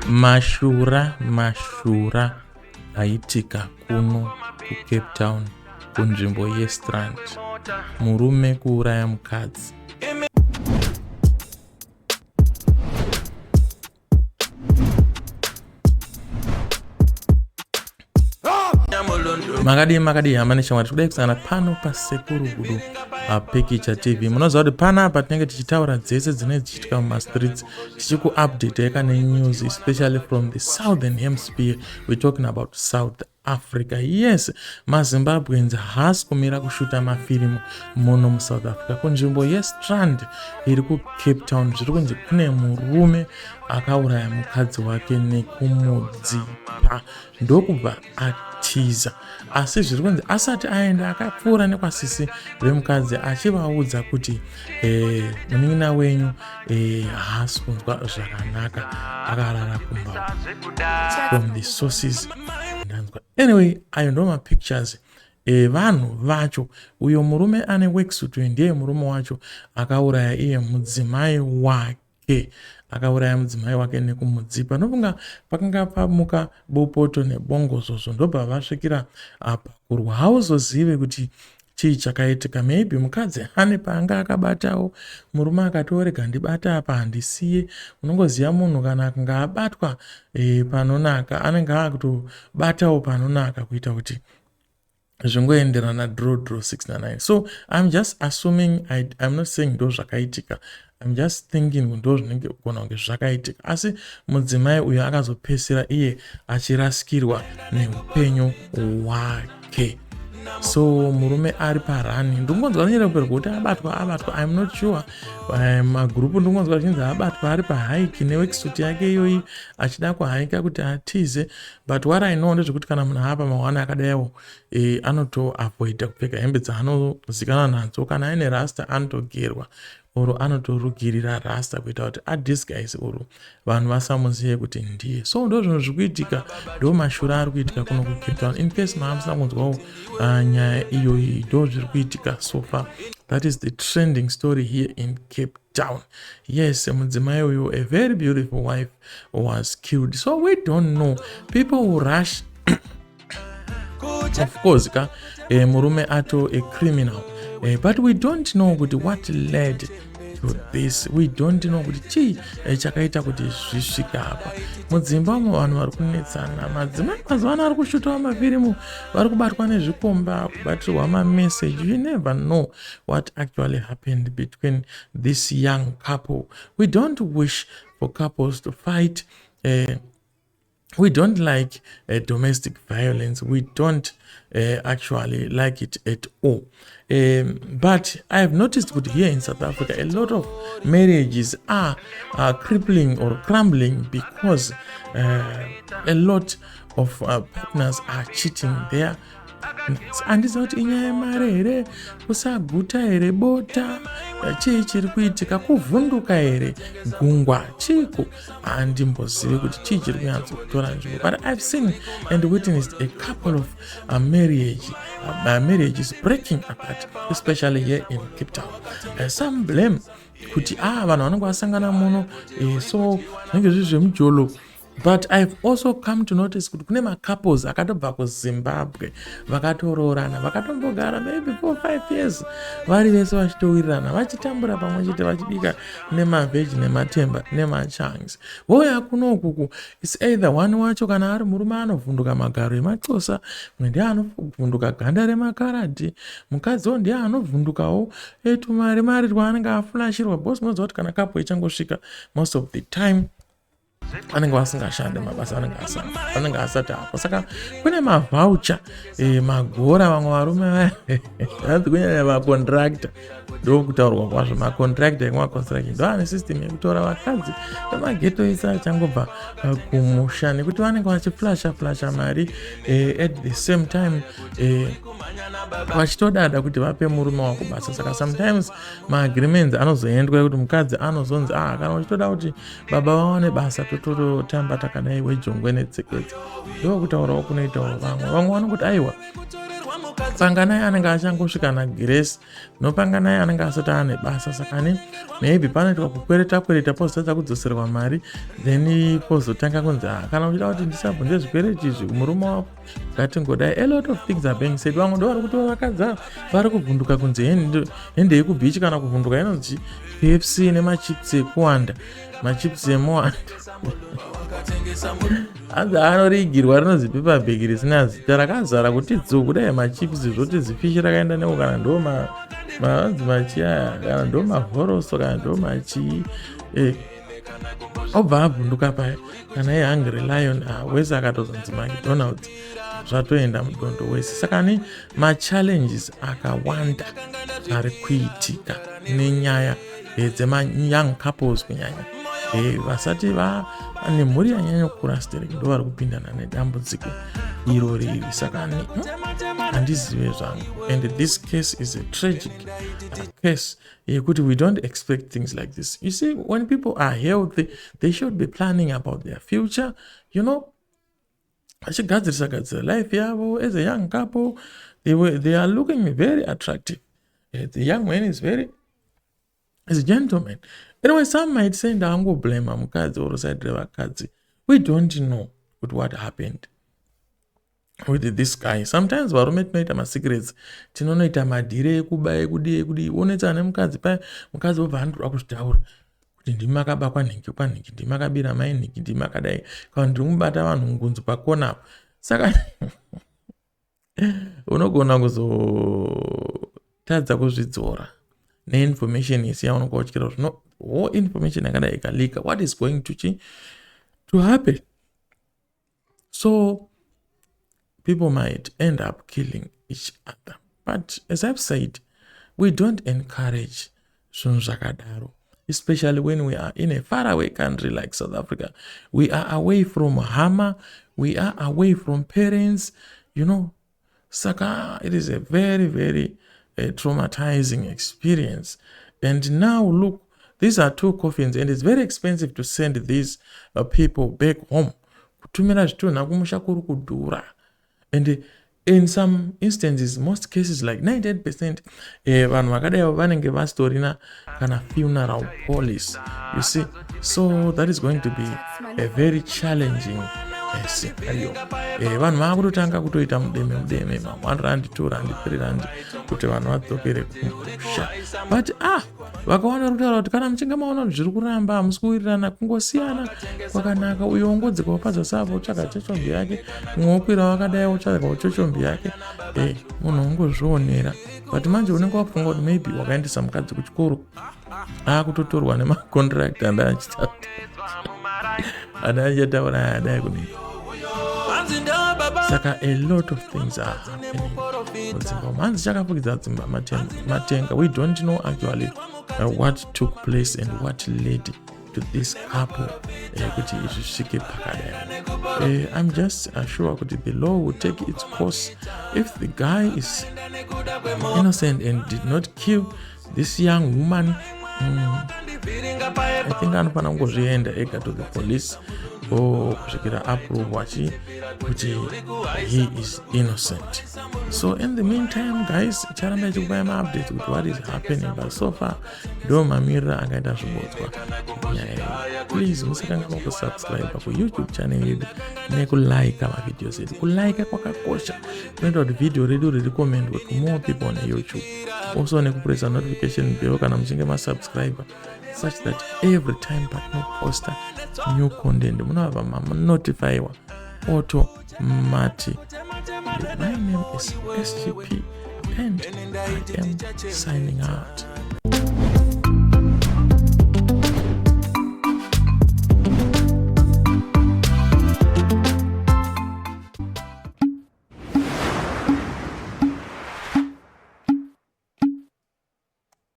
Mashura mashura aitika kuno kuCape Town kunzvimbo yeStrand. Murume kuuraya mukadzi. Makadii makadii hama neshamwari, tikudai kusangana pano paSekuru Gudo paPikicha TV. Munoziva kuti panapa tinenge tichitaura dzese dzinenge dzichiitika mumastreets, tichikuupdatei kana news, especially from the southern hemisphere. We're talking about South Africa. Yes, maZimbabweans haasi kumira kushuta mafirimu muno muSouth Africa. Kunzvimbo yeStrand iri kuCape Town zviri kunzi kune murume akauraya mukadzi wake nekumudzipa ndokubva atiza. Asi zviri kunzi asati aenda akapfuura nekwasisi vemukadzi achivaudza kuti eh, munin'ina wenyu eh, haasi kunzwa zvakanaka akarara kumba. From the sources ndanzwa. Anyway, ayo ndo mapictures evanhu eh, vacho. Uyo murume ane worksuit uyu ndiye murume wacho akauraya iye mudzimai wake, akauraya mudzimai wake nekumudzipa. Ndofunga pakanga pamuka bopoto nebongozozo ndobva vasvikira apa kurwa. Hauzozive kuti chii chakaitika, maybe mukadzi ane paanga akabatawo, murume akati orega ndibata apa handisiye. Unongoziva munhu kana akanga abatwa panonaka anenge akutobatawo panonaka kuita kuti zvingoenderana draw draw 6 na 9. So I'm just assuming, I'm not saying ndo zvakaitika, I'm just thinking ndo zvinenge kugona kunge zvakaitika. Asi mudzimai uyo akazopedzisira iye achirasikirwa neupenyu hwake. So murume ari parani, ndikungonzwa nyerekuperwa kuti abatwa abatwa, I'm not sure. Magurupu ndikungonzwa achinzi abatwa ari pahaiki neworksuit yake iyoyi achida kuhaika kuti atize. But what I know ndezvekuti kana munhu apa mawana akadaiwo anotoavoida kupfeka hembe dzaanozikanwa nadzo. Kana aine rasta anotogerwa or anotorugirira rasta kuita kuti adisguise or vanhu vasamuzive kuti ndiye. So ndo zvinhu zviri kuitika, ndo mashura ari kuitika kuno kuCape Town. In case maamusina kunzwawo nyaya iyoyi, ndo zviri kuitika so far. That is the trending story here in Cape Town. Yes, mudzimai uyu, a very beautiful wife, was killed. So we don't know, people will rush. Of course ka murume ato a criminal, but we don't know kuti what led to this. We don't know kuti chii chakaita kuti zvisvika apa. Mudzimba umo vanhu vari kunetsana, madzimai mazuva ano ari kushutawo mafirimu, vari kubatwa nezvikomba, kubatirwa mameseji. You never know what actually happened between this young couple. We don't wish for couples to fight. We don't like domestic violence. We don't actually like it at all. But I have noticed that here in South Africa, a lot of marriages are crippling or crumbling because a lot of partners are cheating their. Handiziva kuti inyaya yemari here, kusaguta here, bota, chii chiri kuitika, kuvhunduka here gungwa, chiko, handimbozivi kuti chii chiri kunyatsokutora nzvimbo. But I've seen and witnessed a couple of marriages breaking apart, especially here in Cape Town. Some blame kuti ah, vanhu vanenge vasangana muno, so zvinenge zviri zvemujolo. But I've also come to notice kuti kune macouples akatobva kuZimbabwe vakatoroorana, vakatombogara maybe 4 5 years vari vese, vachitowirirana, vachitambura pamwe chete, vachibika nemavheji nematemba nemachangs. Vouya kunokuku, it's either one wacho kana ari murume anovhunduka magaro emaxhosa, mumwe ndiye anovhunduka ganda remakaradhi, mukadziwo ndiye anovhundukawo tumari mari twaanenge aflashirwa, because munoziva kuti kana couple ichangosvika, most of the time vanenge vasingashande, mabasa anenge asati apo. Saka kune mavoucher, magora. Vamwe varume hanzi kunyanya macontractor, ndokutaurwa kwazvo, macontractor ekumaconstruction ndo ane system yekutora vakadzi vemageto ese achangobva kumusha, nekuti vanenge vachiflasha flasha mari, at the same time vachitodada kuti vape murume wako basa. Saka sometimes maagreements anozoendwa ekuti mukadzi anozonzi, ah, kana uchitoda kuti baba vawane basa, tototamba takadai wejongwe netsekwetse. Ndokutaurawo kunoitawo vamwe. Vamwe vanongoti aiwa. Panganai anenge achangosvika naGrace, noPanganai anenge asati ane basa, saka ne maybe panoitwa kukwereta kwereta, pozotadza kudzoserwa mari, then pozotanga kunzi, "Ah, kana uchida kuti ndisabvunze zvikwereti izvi murume wako, ngatingodai." A lot of things are being said. Vamwe ndo vari kuti vakadzi vari kuvhunduka kunzi hende yekubhichi, kana kuvhunduka inonzi KFC nemachips ekuwanda, machips emuwanda. Hanzi anorigirwa rinonzi paper bag risina zita, rakazara kuti dzu kudai machips, zvoti zifishi rakaenda neko, kana ndo manzi machiaya, kana ndo mavhoroso, kana ndo machii. Obva abvunduka paya. Kana ihungry lion wese akatozonzi McDonald's, zvatoenda mudondo wese. Saka ne machallenges akawanda ari kuitika nenyaya dzemayoung couples, kunyanya vasati vane mhuri yanyanya kukura stereki, ndo vari kupindana nedambudziko iro riri. Saka handizive zvangu. And this case is a tragic case yekuti we don't expect things like this. You see, when people are healthy, they should be planning about their future, vachigadzirisa gadzira life yavo. As a young couple, they are looking very attractive. The young man is a gentleman. Anyway, some might say ndangoblame mukadzi or side revakadzi. We don't know kuti what happened with this guy. Sometimes varume tinoita masecrets, tinonoita madhire ekuba, ekudii, ekudii. Onetsana nemukadzi paya, mukadzi wobva andoda kuzvitaura kuti ndimi makaba kwanhingi, kwanhingi, ndimi makabira mai nhingi, ndimi makadai, kana ndiri kumubata vanhu ngunzu pakona apo. Saka unogona kuzotadza kuzvidzora neinformation isi yaunonga utyira kuti no whole information yakadai ikalika, what is going to happen? So people might end up killing each other. But as I've said, we don't encourage zvinhu zvakadaro, especially when we are in a faraway country like South Africa. We are away from hama, we are away from parents. Saka it is a very, very traumatizing experience. And now look, these are two coffins, and it's very expensive to send these people back home. Kutumira zvitunha kumusha kuri kudhura, and in some instances, most cases, like 98%, vanhu vakadai vanenge vasitorina kana funeral policy, you see. So that is going to be a very challenging scenario. Vanhu vava kutotanga kutoita mudeme mudeme, ma1 rand, 2 rand, 3 rand, kuti vanhu vadzokere kumusha. But ah, vakawanda kutaura kuti kana muchinge maona kuti zviri kuramba, hamusi kuwirirana, kungosiyana kwakanaka. Uyo wongodzika wapadza apo, wotsvaga chochombi yake, mumwe wokwira wakadai, wotsvaga chochombi yake. Munhu wongozvionera. But manje unenge wafunga kuti maybe wakaendesa mukadzi kuchikoro, akutotorwa nemacontract anda achitaura adai kudii. Saka a lot of things are happening mudzimba umu. Hanzi chakafukidza dzimba matenga. We don't know actually what took place and what led to this couple kuti izvi zvisvike pakadai. I'm just sure kuti the law will take its course. If the guy is innocent and did not kill this young woman, I think anofanira kungozvienda ega to the police kusvikira aprovwa chi kuti he is innocent. So in the meantime, guys, charamba ichikupai maupdates kuti what is happening, but so far ndo mamiriro akaita zvibodzwa nyaya iyi. Please musakanganwa kusubscribe kuYouTube channel yedu nekulike mavideos edu. Kulike kwakakosha, kunoita kuti vhidhiyo redu rirecommendwe to more people on YouTube. Also nekupressa notification bell kana muchinge masubscribe, such that every time patinoposta new content, munobva mamunotifyiwa automatically. My name is SGP and I am signing out.